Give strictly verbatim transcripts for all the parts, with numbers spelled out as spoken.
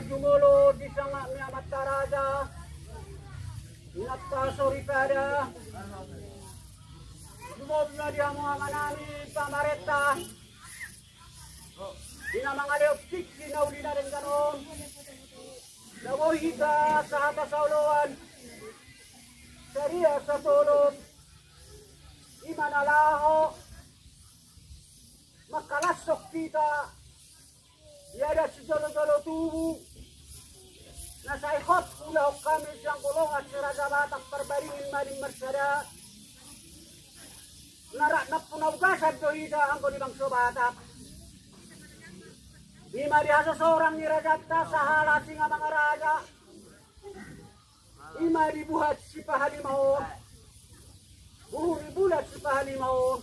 Jumolo di sanga ni amanta raja, inanta soripada. Jumolo di hamu amanami pamarenta, di na mangalehon tingki na uli na denggan on. Na boi hita sahata saoloan, saria satolop. I Manalaho mangkalashon hita di adat sijolojolo tubu na sai hot ulahon hami sian golongan si Raja Batak Parbaringin Madin Marsada. Na rap nampuna ugasan do hita anggo di bangso Batak. Ima di hasosorang ni rajanta sahala Singamangaraja. Ima di Buhat Sipahalima on. Buhu ni Bulan Sipahalima on.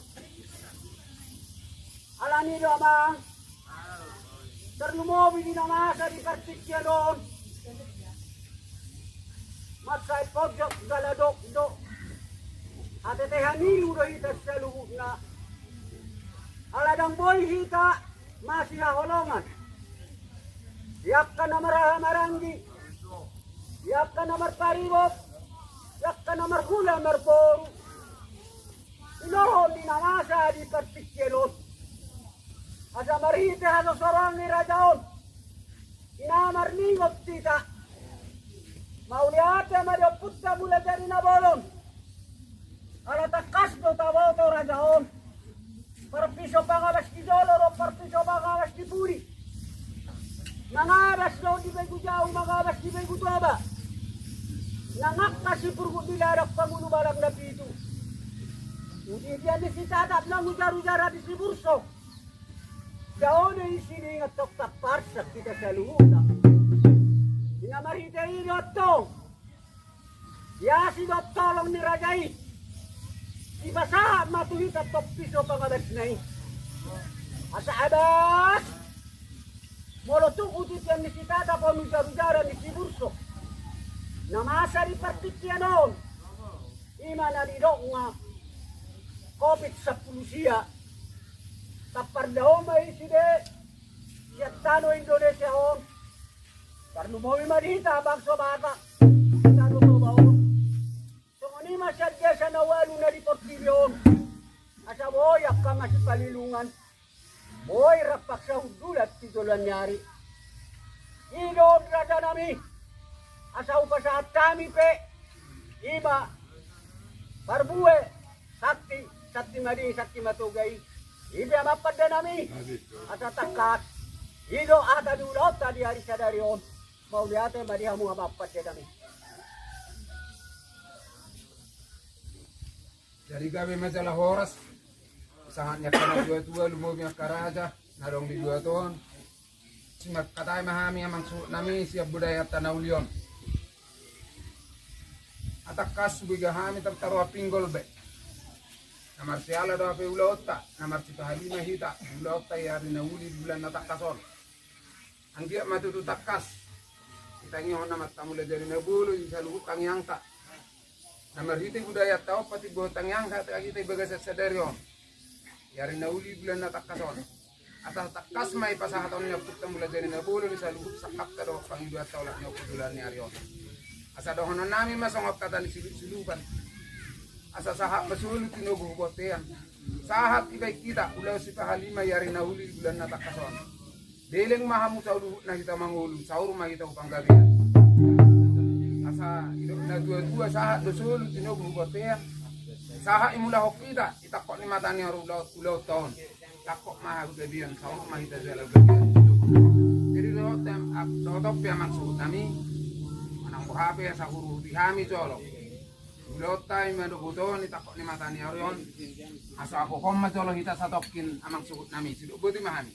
Alani do amang, tarlumobi di na masa di partingkian on, mansai ponjot jala dokdok, hatetean ilu do hita saluhutna. Ala ndang boi hita masihaholongan. Di angka na marhahamaranggi, di angka na marparibot, di angka na marhula marboru, ilohon ni na masa di partingkian on. Asa marhite hasosorang ni raja on, ina marningot hita. Mauliate ma di ompunta Mulajadi Nabolon. Ala tangkas do taboto raja on. Parpiso pangabas di jolo dohot parpiso pangabas di pudi. Mangabas do di begu jau, mangabas di begu toba. Nang angka sipurgut ni ladang pangulu balang na pitu. Udi dia ni sitatap nang ujar-ujaran di siburso. Jaone isi ni ingat tok taparsak hita saluhutna. Ina marhite i do tong. Iasi do tolong ni raja i. Dipasahat ma tu hita tong piso pangabasna i. Asa abas. Molo tung udi dia ni sitatap on ujar-ujaran ni siburso. Na masa di partingkian on. Ima na didok nga Covid sampulu sia. Tampardao ma i sude sian tano Indonesia on. Tarlumobi ma di hita bangso Batak, tano Toba on. Songon i ma sian desa na ualu na di portibi on. Asa boi angka masipalilungan. Boi rap paksa hundulan tu joloan ni ari. I do rajanami. Asa hupasahat hami pe. Ima parbue santi, santi madie, santi matoga i. I pe amang pandenami. Asa tangkas. I do hata di ulaonta di ari sadari on. Mauliate ma di hamu amang pandenami. Jadi gabe ma jala horas. Sahat ni angka na tua-tua, lumobi angka raja na adong di luat on. Simangkatai ma hami amang suhutnami sian budayanta na uli on. Atangkas boi hami tartaroa pinggol be. Na marsiala do hape ulaonta, na marsipahalima hita ulaonta i ari na uli di bulan na tangkas on. Anggiat ma tutu tangkas ditangihon amanta Mulajadi Nabolon di saluhut tangiangta. Na marhite budayanta on patimbohon tangiangta hita di bagasan sadari on. Di ari na uli bulan na tangkas on. Asa tangkas ma ipasahaton ni ompunta Mulajadi Nabolon di saluhut sangkapta dohot pangidoanta olat ni ompu joloan ni ari on. Asa dohononnami ma songon hata ni silup-silupan. Asa sahat ma solu tinogu hu bontean. Sahat dibahen hita ulaon sipahalima di ari na uli bulan na tangkas on. Leleng ma hamu saluhutna hita mangolu, saur ma hita hu panggabean. Asa didok na tua-tua, sahat do solu tinogu hu bontean. Sahat imulahon hita di tangkok ni mata ni ari ulaon, ulaonta on. Tangkok ma hu gabean, saur ma hita jala hu gabean. Jadi dohot, dohot on pe amang suhutnami. Manang boha pe asa huruhuti hami jolo. Ulaonta i ma dohot on di tangkok ni mata ni ari on. Asa hohom ma jolo hita satongkin amang suhutnami. Sidok boti ma hami.